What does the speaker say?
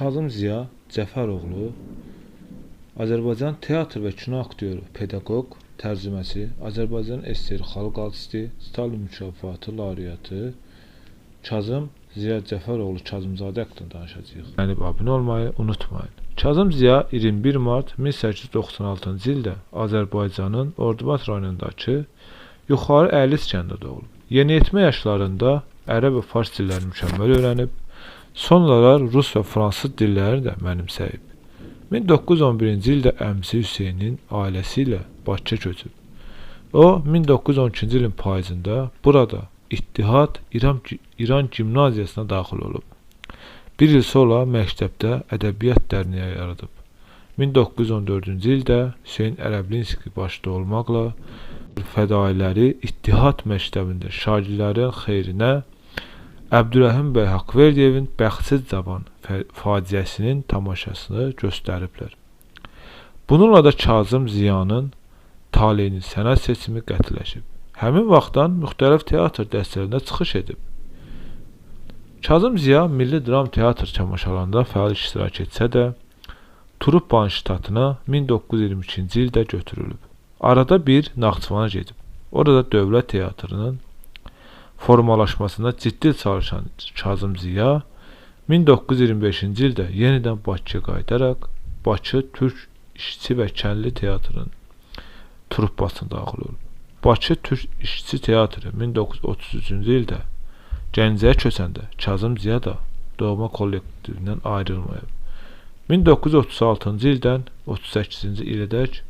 Kazım Ziya Cəfəroğlu Azərbaycan teatr və kino aktyoru, pedaqoq, tərcüməçi, Azərbaycan SSR xalq artisti, Stalin mükafatı laureatı Kazım Ziya Cəfəroğlu Kazımzadə haqqında danışacağıq. Bəyənib abunə olmayı unutmayın. Kazım Ziya 21 mart 1896-cı ildə Azərbaycanın Ordubad rayonundakı Yuxarı Ərlis kəndində doğulub. Yeniyetmə yaşlarında ərəb və fars dillərini mükəmməl öyrənib, sonralar rus və fransız dillərini də mənimsəyib. 1911-ci ildə əmisi Hüseynin ailəsi ilə Bakıya köçüb. O 1912-ci ilin payızında burada İttihad İran Gimnaziyasına daxil olub. Bir il sonra məktəbdə ədəbiyyat dərnəyi yaradıb. 1914-cü ildə Hüseyn Ərəblinski başda olmaqla fədailəri İttihad məktəbində şagirdlərin xeyrinə Əbdürrəhim bəy Haqverdiyevin Bəxtsiz Cavan faciəsinin tamaşasını göstəriblər. Bununla da Kazım Ziyanın taleyinin sənət seçimi qətiləşib. Həmin vaxtdan müxtəlif teatr dəstələrində çıxış edib. Kazım Ziya Milli Dram Teatr tamaşalarında fəal iştirak etsə də, Truppanın ştatına 1922-ci ildə götürülüb. Arada bir Naxçıvana gedib. Orada Dövlət Teatrının formalaşmasında ciddi çalışan Kazım Ziya 1925-ci ildə yenidən Bakıya qayıdaraq Bakı Türk İşçi və Kəndli Teatrının truppasına daxil olub. Bakı Türk İşçi Teatrı 1933-cü ildə Gəncəyə köçəndə Kazım Ziya da doğma kollektivindən ayrılmayıb. 1936-cı ildən 38-ci ilədək